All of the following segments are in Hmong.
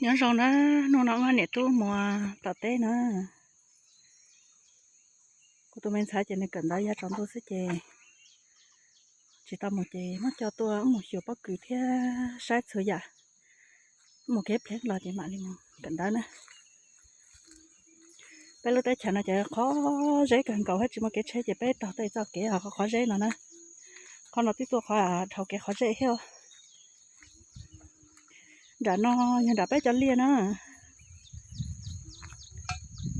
Nyob zoo na, hnub no wb niam tub mus tom teb na. Kuv tus me ntxhais ces nws kawm ntawv yav tsaus ntuj xwb ces tsis tau mus ces muab coj tuaj wb mus xyuas pob kws thiab saib txhua yam. Mus kev pleev los ces mam li mus kawm ntawv na. Peb lub teb chaws no ces qhov zeb kawg nkaus thiab tsis muaj kev tsheb ces peb taug tej txoj kev qhov zeb no na. Qhov no twb tuaj qhov dhau kev qhov zeb thiab. Nram no yog nram peb cov liaj na.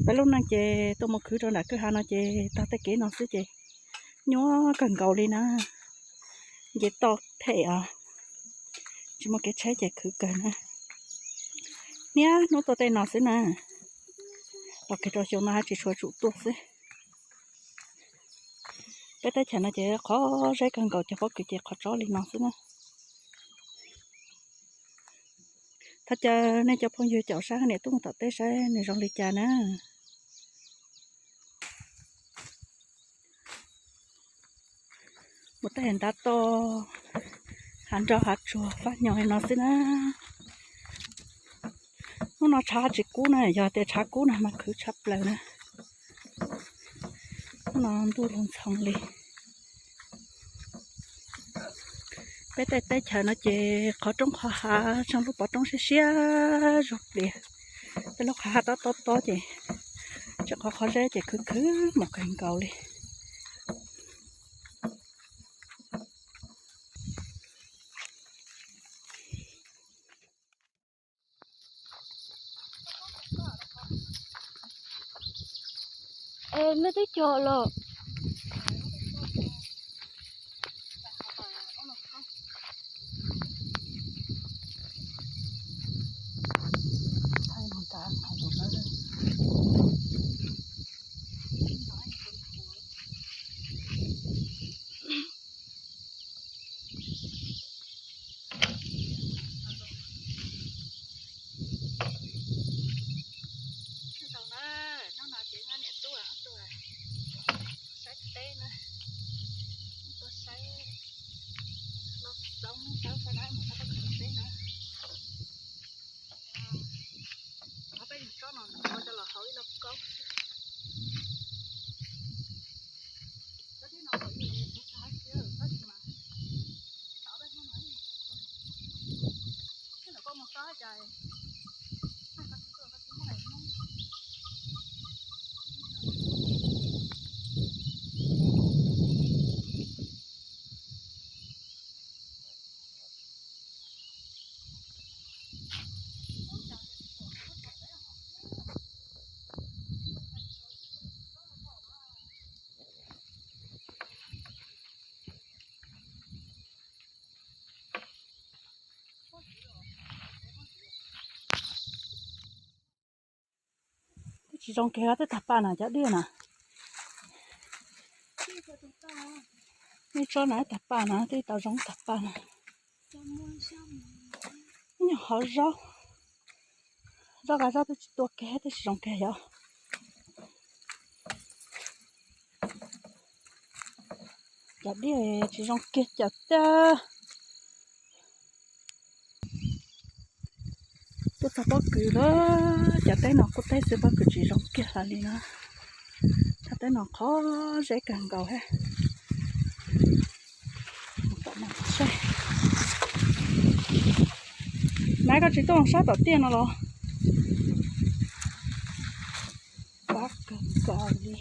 Peb lub neej ces tuaj mus khwv rau nram kwj ha no ces taug tej kev no xwb ces nyuaj kawg nkaus li na. Nce toj them os, tsis muaj kev tsheb ces khwv kawg na. Niaj hnub tuaj tej no xwb na, los kiag rau xyoo no haj tsis tshua tsum tuaj xwb. Peb teb chaws no ces qhov zeb kawg nkaus, cog pob kws ces qhov tsob li no xwb na. Thov caw nej cov phooj ywg caum saib niam tub mus tom teb saib nws zoo li cas na. Mus tej ntav toj, hav nroj hav tsuag fab nyo li no xwb na. Hnub no tshav tsis kub na, yog tias tshav kub na mas khwv tshaj plaws na. Hnub no ntuj lug ntxhoo li. Peb tej teb chaws no ces qhov roob qhov hav zoo lub pov roob siab siab zog plias. Peb lub qhov hav tob tob tob ces tseem qhov qhov zeb ces khwv khwv mus kawg nkaus li. Es mej twb cog los. Hnub no ces niam tub tuaj saib teb na, tuaj saib lub xoob, saib sab dab mus sab teb na. Qhov peb yug tsob no ua cov los haus ib lauj kaub. Tsob dib no haus ib, tsob hab kiab tsob tsis mas, tsob peb hnub no ib, tsob koj mus tsob cas. Twb tsis zoo kiag, twb tag pa na cov dib na. Ib tsob na tag pa na, twb tau zoo tag pa na. Ib nyuag hov zaub, zaub qa zaub twb tsis tuaj kiag, twb tsis zoo kiag yog. Cov dib tsis zoo kiag cov tiag. Tuaj txog pob kws lawm, cov teb no qub teb xwb, pob kws tsis zoo kiag hlo li na. Cov teb no qhov zeb kawg nkaus he. Maiv, koj tsis tuaj sab tom tiaj no los? Pab kawg nkaus li.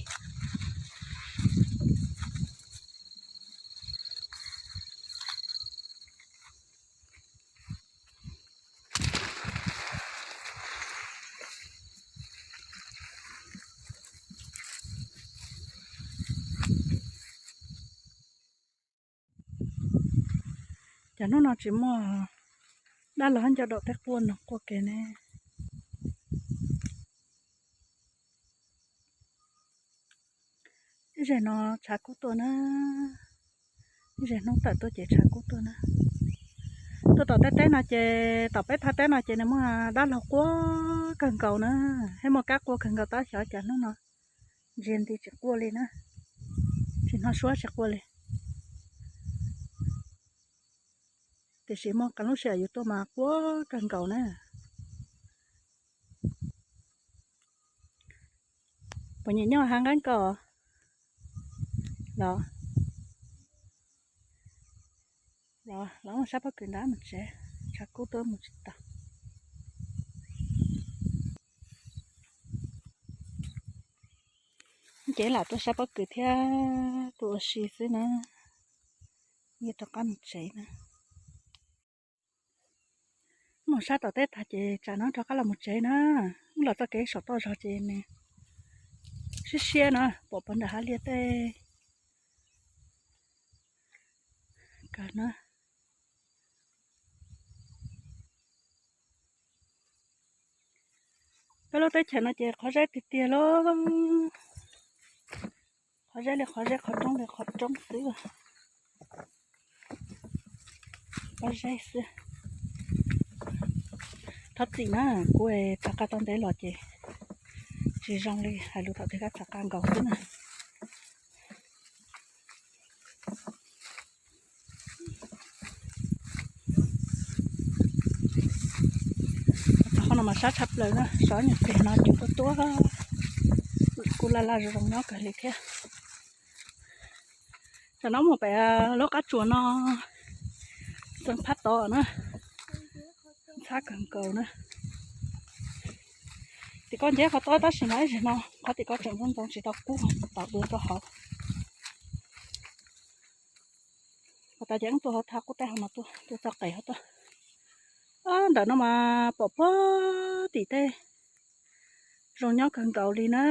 Cas hnub no tsis muaj dab laug nco daum tej quaj noog quaj ke ne. Ib zaug no tshav kub tuaj na, ib zaug hnub tawm tuaj ces tshav kub tuaj na. Tuaj tom tej teb no ces, tom peb thaj teb no ces nws muaj dab laug quaj kawg nkaus na, thiab muaj kab quaj kawg nkaus tab xyov cas hnub no ntsia nti tsis quaj li na, tsis hnov suab tsis quaj li. Tiam sis muaj qee lub sij hawm yus tuaj mas quaj kawg nkaus na. Puas nyiam nyob hav nqeeb ko los? Los, los sab pob kws nrad mus tsev, tshav kub tuaj mus tsis tau. Ces lam tuaj sab pob kws thiab tuaj ua si xwb na, yeej rov qab mus tsev na. Mus sab tom teb tag ces tsam no rov qab los mus tsev na. Los txoj kev saum toj zog ces nws siab siab na, pom pov nram hav liaj tej kawg na. Peb lub teb chaws no ces qhov zeb tiag tiag lauj. Qhov zeb li qhov zeb, qhov roob li qhov roob xwb. Pob zeb xwb. Thov txim na, kuv txhav qa tau ntev los ces tsis zoo li hais lus thaum twg, kab txhav qa nkaus xwb na. Qhov no mas sab tshaj plaws na, sov nyuag pliag no cua tuaj tuaj, kuj laj laj zoo zoo nyob kawg li thiab. Tam no mus pem lub qab tsuas no, xeev phab tod na, ntxhab kawg nkaus na. Tim ko nceb qhov tob tab sis mas ib zaug no qhov tim ko tseem ntxoov ntxoov tsis tau kub, tau dua rau hauv. Ua tas ces wb tuaj hauv thaj qub teb hauv no tuaj, tuaj txog qes hauv tuaj. Ntawm no mas pom puag tim tej zoo nyob kawg nkaus li na.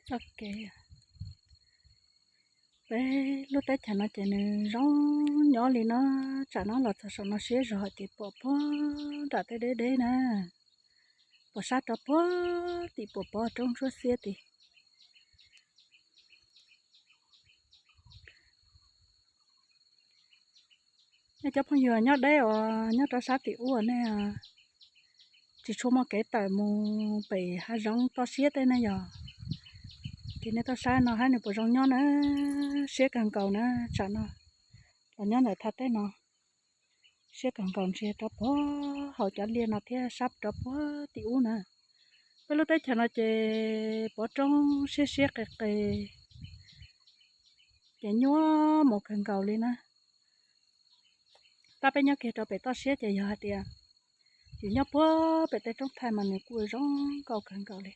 Txoj kev, peb lub teb chaws no ces nws zoo nyob li no, tsam no los txog saum no siab zog ces pom puag nram tej deb deb na, pom sab rov puag tim puas pov roob ntsuab xiab tid. Nej cov phooj ywg nyob deb uas nyob rau sab tim ub nej tsis tshua muaj kev tawm mus pem hav zoov toj siab tej ne yog, ces nej tuaj saib no saib nws puas zoo nyob na, siab kawg nkaus na, tsam no los nyob ntawm thaj teb no siab kawg nkaus, ntsia rov puag hauv cov liaj no thiab sab rov puag tim ub na. Peb lub teb chaws no ces pov roob siab siab qis qis, ces nyuaj mus kawg nkaus li na. Tab peb nyob kiag rau pem toj siab ces yog hais tias yus nyob puag pem tej roob thaij mas nws kuj zoo nkauj kawg nkaus li.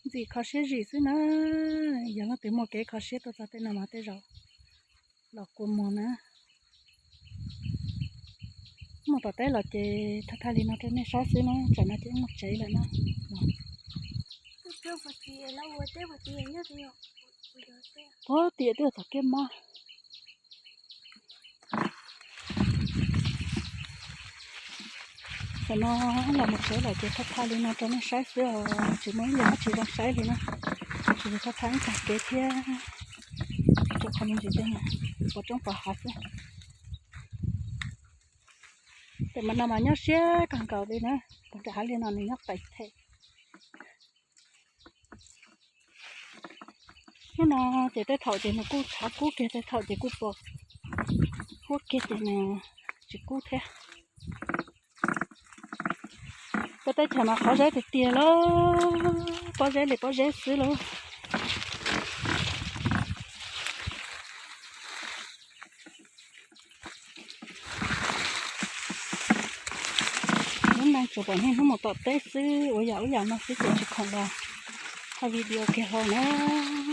Ntxim kho siab zim xwb na, yog leej twg muaj kev kho siab tuaj txog tej no mas tej zaum los kua muag na. Mus tom teb los ces thaij thaij li no rau nej saib xwb na, tsam no ces wb mus tsev lawm na. Puag tim twb txog kiab mob. Tam no los mus tsev lawm ces thaij thaij li no rau nej saib xwb os, tsis muaj ib yam dab tsi zoo saib li na. Tsuas yog thaij thaij ib tag kev thiab, rau qhov me ntsis tej pov roob pov hav xwb. Tam no mas nyob siab kawg nkaus li na, puag nram hav liaj no nws nyob qis them. Hnub no ces tej thaum ces nws kuj tshav kub kiag, tej thaum ces kuj pos huab kiag ces nws tsis kub thiab. Peb teb chaws no qhov zeb tiag tiag lauj, pob zeb li pob zeb xwb lauj. Lub neej tsuas pom niaj hnub mus tom teb xwb, ua yam ub yam no xwb ces tsis khoom los thaij video kiag hlo na.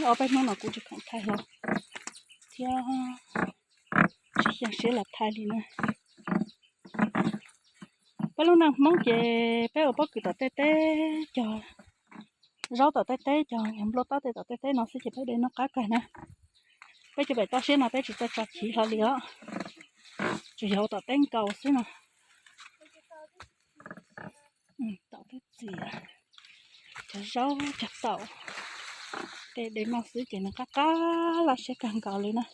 Ob peb hnub no kuv tsis khoom thaij hlo thiab tsis xyeej siab los thaij li na. Peb lub neej Hmoob ces peb ua pob kws tom tej teb cog, zaub tom tej teb cog, yog nplooj taub tej tom tej teb no xwb ces peb de noj qab kawg na. Peb cov pem toj siab no peb tsis tau tso chiv hlo li os, tsuas yog ua tom teb nkaus xwb no. Tom teb txias, cov zaub cog taum tej de noj xwb ces nws qab qab laj siab kawg nkaus li na.